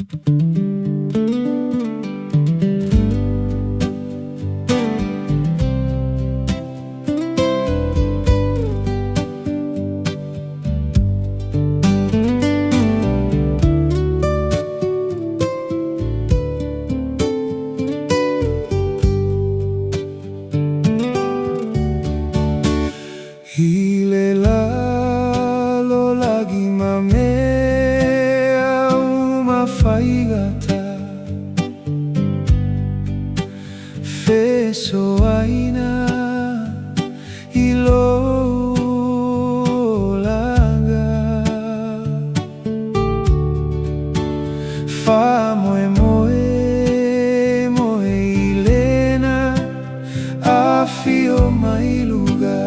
I le lalolagi ma mea uma faigata, Fesoaina i lou olaga, Faamoemoe moe i lena afio mai luga,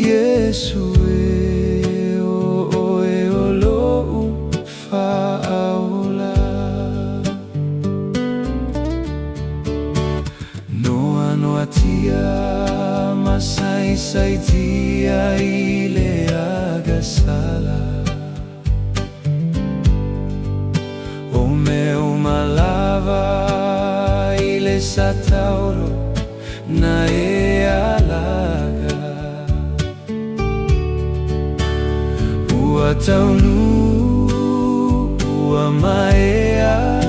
Iesu e o oe o lo'u faaola. Noanoatia masaisaitia i le agasala, O mea uma lava i le satauro na e alaga, Ua taunuu ua maea,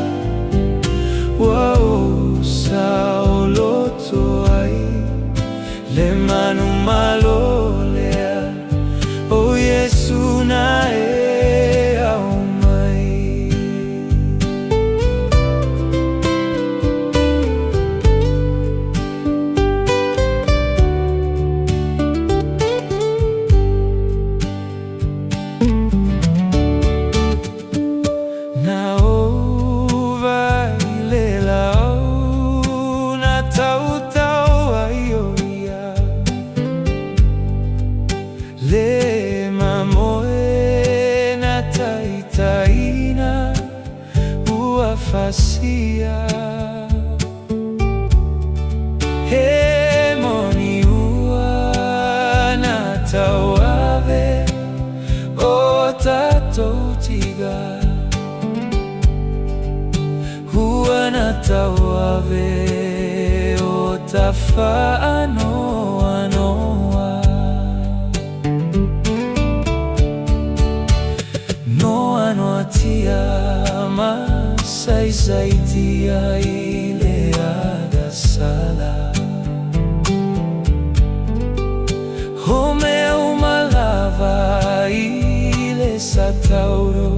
ua ou saoloto ai le manumalo lea o Iesu na e aumai. Na ou vaai i le laau na tautau ai o ia, Le mamoe na taitaiina ua fasia, He moni ua na tauave o tatou tiga, Ua na tauave o ta faanoanoa. Noanoatia masaisaitia i le agasala, O mea uma lava i le satauro.